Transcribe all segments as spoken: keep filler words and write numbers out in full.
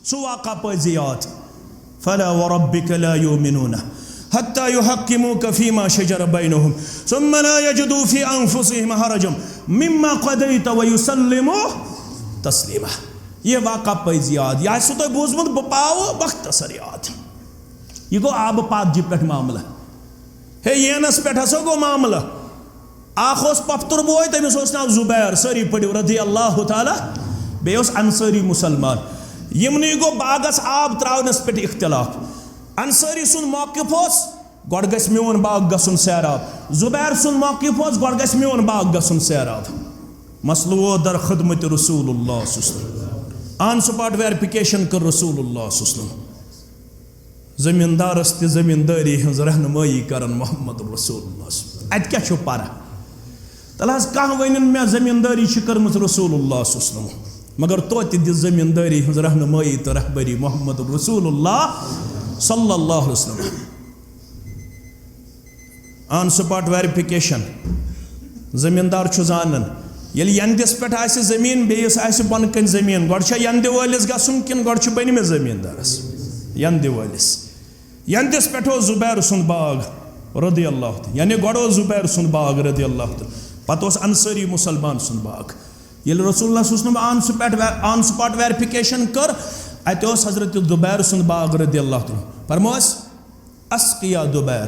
سُہ واقعہ پٲزِ یاد۔ فلا وربك لا يؤمنون حتى يحكموك فيما شجر بينهم ثم لا يجدوا في أنفسهم حرجا مما قضيت ويسلموا تسليما۔ یہِ واقعہ پٲزِ یاد۔ یہِ آسِوٕ تۄہہِ بوٗزمُت، بہٕ پاوٕ مختصر یاد۔ یہِ گوٚو آبہٕ پادجہِ پٮ۪ٹھ معاملہٕ۔ ہے، یینَس پٮ۪ٹھ ہسا گوٚو معاملہٕ۔ اکھ اوس پۄپھتُر بوے، تٔمِس اوس ناو زُبیر، سٲری پٔرِو، رضی اللہ تعالیٰ۔ بیٚیہِ اوس انصٲری مُسلمان۔ یِمنٕے گوٚو باغس آب ترٛاونس پٮ۪ٹھ اختلاف۔ انصٲری سُنٛد موقف اوس، گۄڈٕ گژھِ میون باغ گژھُن سیراب۔ زُبیر سُنٛد موقف اوس، گۄڈٕ گژھِ میون باغ گژھُن سیراب۔ مسلہٕ ووت در خدمت رسول اللہ صلی اللہ علیہ وسلم۔ On spot verification کٔر رسول اللہ صلی اللہ علیہ وسلم۔ زمیٖندارس تہِ زمیٖندٲری ہٕنٛز رہنمٲیی کران محمد رسول اللہ صلی اللہ علیہ وسلم۔ اتہِ کیٛاہ چھُ پرٕ؟ تلہٕ حظ، کانٛہہ ونن مےٚ زمیٖندٲری چھِ کٔرمٕژ رسول اللہ صلی اللہ علیہ وسلم، مگر توتہِ دِژ زمیٖندٲری ہٕنٛز رہنمٲیی تہٕ رہبری محمد رسول اللہ صلی اللہ علیہ وسلم۔ On spot verification۔ زمیٖندار چھُ زانان، ییٚلہِ یندِس پٮ۪ٹھ آسہِ زمیٖن، بیٚیِس آسہِ بۄنہٕ کنہِ زمیٖن، گۄڈٕ چھا یندِ وٲلِس گژھُن کِنہٕ گۄڈٕ چھُ بٔنمِس زمیٖندارس؟ یندِ وٲلِس۔ یندِس پٮ۪ٹھ اوس زُبیر سُنٛد باغ رضی اللہ تعالیٰ، یعنی گۄڈٕ اوس زُبیر سُنٛد باغ رضی اللہ تعالیٰ، پتہٕ اوس انصٲری مُسلمان سُنٛد باغ۔ ییٚلہِ رسول اللہ صلی اللہ علیہ وسلم on spot ver-، on spot verification کٔر، اتہِ اوس حضرت زُبیر سُنٛد باغ رضی اللہ تعالیٰ۔ فرموس، اسقیا زُبیر،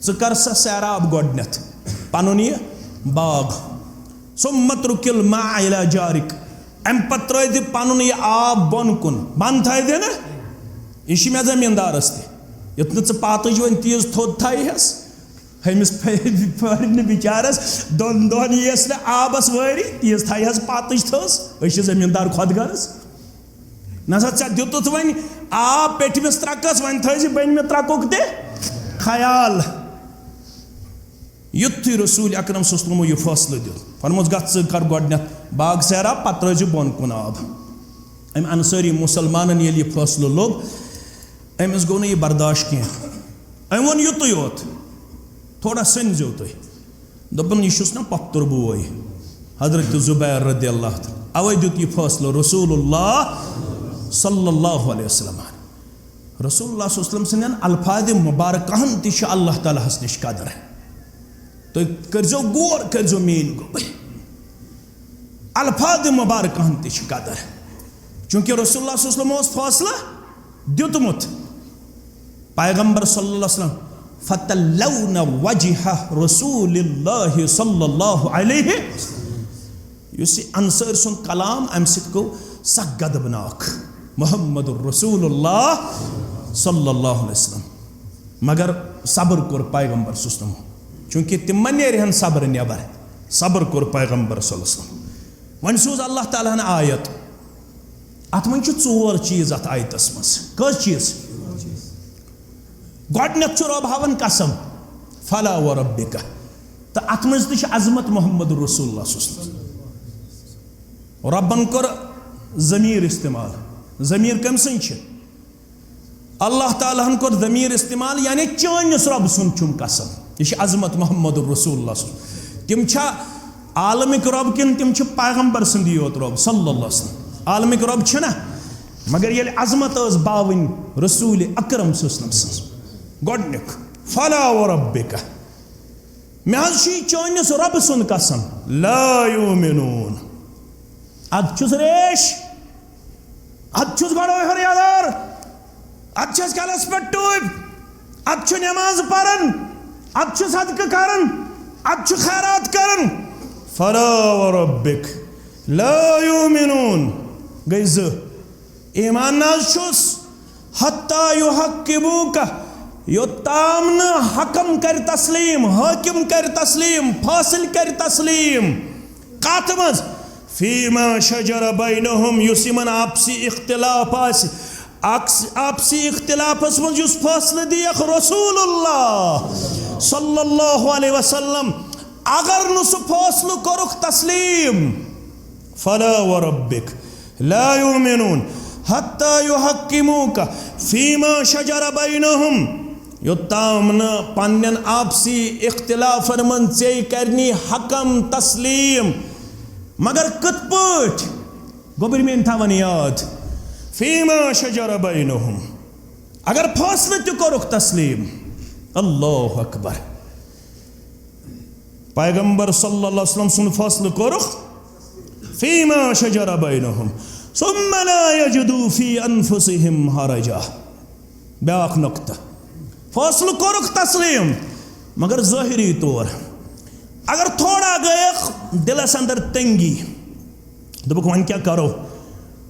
ژٕ کر سا سیراب گۄڈٕنیتھ پنُن یہِ باغ۔ ثم اترک الماء الی جارک، امہِ پتہٕ ترٲے زِ پنُن یہِ آب بۄن کُن، بۄن تھٲے زِ نہٕ، یہِ چھِ مےٚ زمیٖندارس تہِ۔ یُتھ نہٕ ژٕ پاتٕج وۄنۍ تیٖژ تھوٚد تھایہِ ہس، أمِس پھٲرۍ نہٕ بِچارس دۄن دۄہن یِیَس نہٕ آبس وٲری، تیٖژ تھایہِ ہس پاتٕج تھٔز۔ أسۍ چھِ زمیٖندار خۄد غرض۔ نسا ژےٚ دیُتُتھ وۄنۍ آب پیٚٹھمِس ترکس، وۄنۍ تھٲیزِ بٔنمہِ ترکُک تہِ خیال۔ یُتھُے رسول اکرم صلی اللہ علیہ وسلمو یہِ فٲصلہٕ دیُت، فرموس، گژھ ژٕ کر گۄڈٕنیتھ باغ سیراب، پتہٕ ترٲیزِ بۄن کُن آب۔ أمۍ انصٲری مُسلمانن ییٚلہِ یہِ فٲصلہٕ لوٚگ، أمِس گوٚو نہٕ یہِ برداشت کینٛہہ۔ أمۍ ووٚن یُتُے یوت، تھوڑا سٔنزیو تُہۍ۔ دوٚپُن، یہِ چھُس نہ پۄپھتُر بوے، حضرت زُبیر رضی اللہ تعالیٰ۔ اوے دیُت یہِ فٲصلہٕ رسول اللہ صلی اللہ علیہ وسلم۔ رسول اللہ صلی اللہ علیہ وسلم سٕنٛدٮ۪ن الفاظِ مبارکہن تہِ چھِ اللہ تعالیٰ ہس نِش قدر۔ تُہۍ کٔرزیو غور، کٔرزیو میٲنۍ گوٚبٕر۔ الفاظِ مبارکہن تہِ چھِ قدر، چونکہ رسول اللہ صلی اللہ علیہ وسلم اوس فٲصلہٕ دیُتمُت۔ پیغمبر صلی اللہ علیہ وسلم، فتلون وجہ رسول اللہ صلی اللہ علیہ وسلم۔ یُس یہِ انصٲرۍ سُنٛد کلام، امہِ سۭتۍ گوٚو سخ غضبناک محمد رسول اللہ صلی اللہ علیہ وسلم۔ مگر صبر کوٚر پیغمبر صلی اللہ علیہ وسلم، چونکہ تِم ما نیرِہن صبر نٮ۪بر، صبر کوٚر پیغمبر صلی اللہ علیہ وسلم۔ وۄنۍ سوٗز اللہ تعالیٰ ہن آیت۔ اتھ منٛز چھِ ژور چیٖز اتھ آیتس منٛز۔ کٔژ چیٖز؟ گۄڈٕنیتھ چھُ رۄب ہاوان قسم، فلا و ربک، تہٕ اتھ منٛز تہِ چھِ عظمت محمد رسول اللہ صلی اللہ علیہ وسلم۔ رۄبن کوٚر ضمیٖر استعمال۔ ضمیٖر کٔمۍ سٕنٛز چھِ؟ اللہ تعالیٰ ہن کوٚر ضمیٖر استعمال، یعنی چٲنِس رۄب سُنٛد چھُم قسم۔ یہِ چھِ عظمت محمد رسول اللہ صلی اللہ علیہ وسلم۔ تِم چھا عالمٕکۍ رۄب کِنہٕ تِم چھِ پیغمبر سٕنٛدی یوت رۄب صلی اللہ علیہ وسلم؟ عالمٕکۍ رۄب چھِنہ، مگر ییٚلہِ عظمت ٲس باوٕنۍ رسول اکرم صلی اللہ علیہ وسلم سٕنٛز، گۄڈٕنیُک، فلا و ربک، مےٚ حظ چھُ یہِ چٲنِس رۄبہٕ سُنٛد قسم، لا یؤمنون، ادٕ چھُس ریش، ادٕ چھُس گۄڈٕ ہیوٚر یَلار، ادٕ چھَس کلس پٮ۪ٹھ ٹوپۍ، ادٕ چھُ نماز پران، ادٕ چھُ صدقہٕ کران، ادٕ چھُ خیرات کران۔ فلا و ربک لا یؤمنون، گٔے زٕ۔ ایمان نہ حظ چھُس، حتی یحکموک، یوٚتام نہٕ حکم کرِ تسلیم، حٲکم کرِ تسلیم، فٲصل کرِ تسلیم۔ کتھ منٛز؟ فیما شجر بینہم، یُس یِمن آپسی اختلاف آسہِ، اکس-، آپسی اختلافس منٛز یُس فٲصلہٕ دِیکھ رسول اللہ صلی اللہ علیہ وسلم، اگر نہٕ سُہ فٲصلہٕ کوٚرُکھ تسلیم، فلا و ربک لا یؤمنون حتی یحکموک فیما شجر بینہم، یوٚتام نہٕ پننٮ۪ن آپسی اختلافن منٛز ژے کرنی حکم تسلیم۔ مگر کِتھ پٲٹھۍ؟ گوٚبرۍ میٲنۍ تھاوان یاد، فیما شجر بینہم، اگر فٲصلہٕ تہِ کوٚرُکھ تسلیم، اللہ اکبر، پیغمبر صلی اللہ علیہ وسلم سُنٛد فٲصلہٕ کوٚرُکھ، فیما شجر بینہم، ثم لا یجدوا فی انفسہم حرجا۔ بیٛاکھ نۄقطہٕ، فٲصلہٕ کوٚرُکھ تسلیم، مگر ظٲہری طور اگر تھوڑا گٔیَکھ دِلس اندر تنگی، دوٚپُکھ، وۄنۍ کیٛاہ کرو؟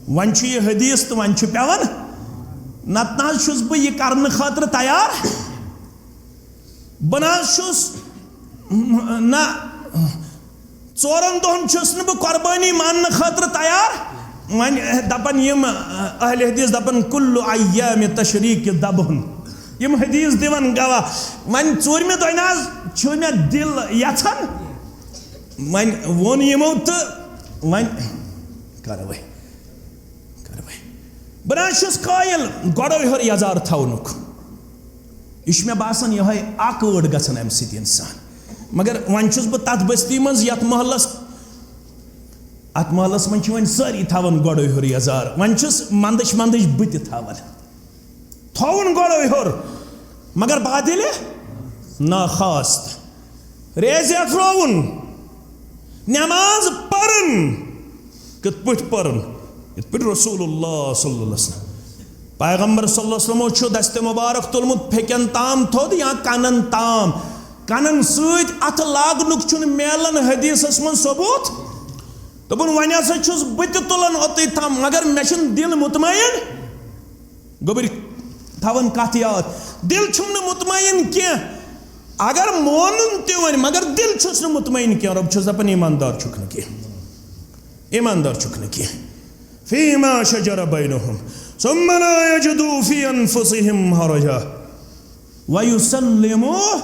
وۄنۍ چھُ یہِ حدیث تہٕ وۄنۍ چھُ پٮ۪وان، نتہٕ نہ حظ چھُس بہٕ یہِ کرنہٕ خٲطرٕ تیار۔ بہٕ نہ حظ چھُس، نہ، ژورن دۄہن چھُس نہٕ بہٕ قۄربٲنی ماننہٕ خٲطرٕ تیار۔ وۄنۍ دپان یِم اہل حدیث، دپان، کل ایام تشریق دبہن۔ یِم حدیث دِوان گواہ۔ وۄنۍ ژوٗرمہِ دۄہہِ نہ حظ چھُ مےٚ دِل یژھان۔ وۄنۍ ووٚن یِمو تہٕ وۄنۍ کرو وۄنۍ، کرو وۄنۍ۔ بہٕ نہ حظ چھُس قٲیِل گۄڈَے ہیوٚر یَزار تھاونُک۔ یہِ چھُ مےٚ باسان یِہوٚے awkward گژھان اَمہِ سۭتۍ اِنسان۔ مگر وۄنۍ چھُس بہٕ تَتھ بستی منٛز، یَتھ محلَس، اَتھ محلَس منٛز چھِ وۄنۍ سٲری تھاوان گۄڈَے ہیوٚر یَزار۔ وۄنۍ چھُس منٛدٕچ منٛدٕچ بہٕ تہِ تھاوان۔ تھاوُن گۄڈَے ہیوٚر، مگر بادِلہِ ناخواست۔ ریزِ اٹھراوُن، نماز پرن۔ کِتھ پٲٹھۍ پرن؟ یِتھ پٲٹھۍ رسول اللہ صلی اللہ علیہ وسلم، پیغمبر صلی اللہ علیہ وسلمو چھُ دستِ مبارک تُلمُت پھیٚکٮ۪ن تام تھوٚد یا کنن تام، کنن سۭتۍ اتھٕ لاگنُک چھُنہٕ میلان حدیثس منٛز ثبوت۔ دوٚپُن، وۄنۍ ہسا چھُس بہٕ تہِ تُلان اوٚتُے تام، مگر مےٚ چھُنہٕ دِل مطمئن۔ گوٚبٕرۍ تھاوان کتھ یاد، دِل چھُم نہٕ مطمئن کینٛہہ۔ اگر مونُن تہِ وۄنۍ، مگر دِل چھُس نہٕ مطمئن کینٛہہ۔ رۄب چھُس دپان، ایماندار چھُکھ نہٕ کینٛہہ، ایماندار چھُکھ نہٕ کینٛہہ۔ فیما شجر بینہم ثم لا یجدوا فی انفسہم حرجا ویسلموا۔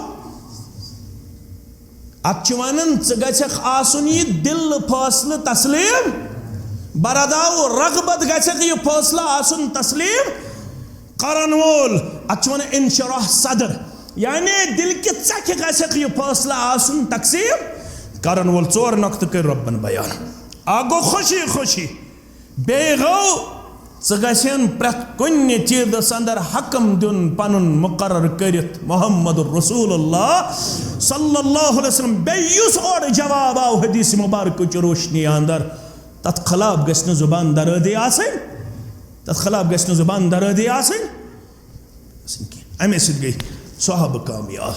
اتھ چھِ ونان، ژٕ گژھکھ آسُن یہِ دِل فٲصلہٕ تسلیم، بردا و رغبت گژھکھ یہِ فٲصلہٕ آسُن تسلیم کرن وول۔ اتھ چھِ ونان انشراح صدر، یعنی دِل کہِ ژکھِ گژھکھ یہِ فٲصلہٕ آسُن تقسیم کرن وول۔ ژور نۄقطہٕ کٔرۍ رۄبن بیان۔ اکھ گوٚو خوشی خوشی، بیٚیہِ گوٚو، ژٕ گژھن پرٛٮ۪تھ کُنہِ چیٖزس اندر حکم دیُن پنُن مقرر کٔرِتھ محمد رسول اللہ صلی اللہ علیہ وسلم۔ بیٚیہِ یُس اورٕ جواب آو حدیث مبارکہٕ چہِ روشنی اندر، تتھ خلاف گژھِ نہٕ زبان درٲدی آسٕنۍ، تتھ خلاف گژھِ نہٕ زبان درٲدی آسٕنۍ۔ آسٕنۍ کینٛہہ۔ امے سۭتۍ گٔے صحابہٕ کامیاب۔